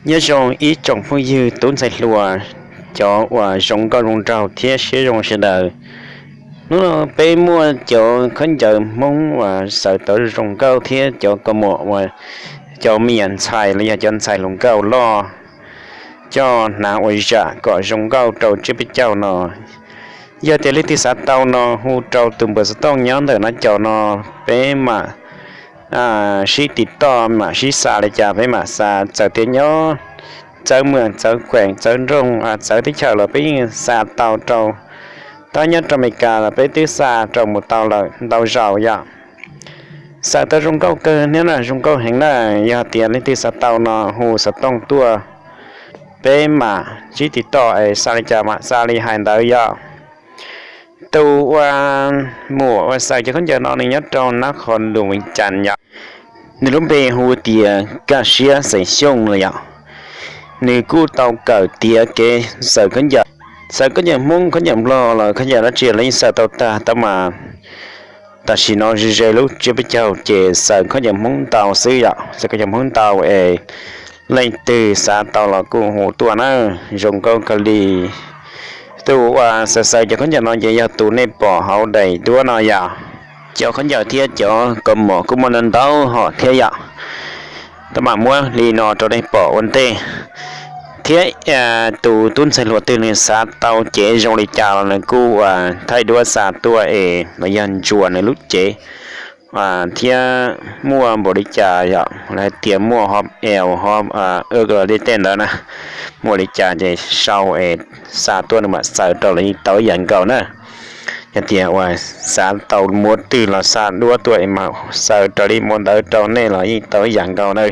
Nyob zoo ib tsoom phooj ywg tub ntxhais hluas, cov uas zoo nkauj zoo nraug thiab siab zoo sawv daws. Hnub no peb muaj cov khaub ncaws Hmoob uas xaws tau zoo nkauj thiab cov kaus mom uas cov me nyuam ntxhais los yog cov ntxhais hluas nkauj loj coj hnav ua zam kom zoo nkauj rau tsiab peb caug no. Yog tias leej twg xav tau no hu rau tus npawb xov tooj nyob ntawm no cov no, peb mam sib tiv toj mam sib xa li cas peb mam xa. Txawm tias nyob txawv muas txawv khueem txawv nroog txawv teb chaws los peb yeej xa tau rau. Tab nyob rau Amelikas los peb twb xa rau mus tau lawm ntau zaus yom. Xaws tau zoo nkauj kawg thiab na, zoo nkauj heev na. Yog tias leej twg xav tau no hu xov tooj tuaj, peb mam sib tiv toj es xa li cas mam xa li hais ntawd yom. Tus uas muam uas xaws cov khaub ncaws no nws nyob rau Nab Qhos Lus Vees Cas yom. Nws lub npe hu tias Kaj Siab Xeem Xyooj no yom. Nws kuj tau kawm tiav kev xaws khaub ncaws, xaws khaub ncaws Hmoob, khaub ncaws Nplog los khaub ncaws dab tsi los yeej xaws tau tag tab mas tam sim no ze ze lub tsiab peb caug ces xaws khaub ncaws Hmoob ntau xwb yom, xaws khaub ncaws Hmoob ntau es leej twg xav tau los kuj hu tuaj na, zoo nkauj kawg li. Tus uas xaws xaws cov khaub ncaws no ces yog tus nej pom hauv daim duab no yom. Cov khaub ncaws thiab cov kaus mom kuj muaj ntau ntau hom thiab yom. Tab mam muab li no rau nej pom ua ntej. Thiab tus tub ntxhais hluas twg nws xav tau cev zoo li cas los nws kuj uas thaij duab xa tuaj es los yog ntsuas nws lub cev thiab muaj npaum li cas yom, lawv hais tias muaj hom el hom ub los tej tej ntawd na, muaj li cas ces sau es xa tuaj nws mam xaws rau los yeej tau ib yam nkaus na. Yog tias uas xav tau muab twg los xa duab tuaj es mam xaws raws li muab ntawd rau nej los yeej tau ib yam nkaus na.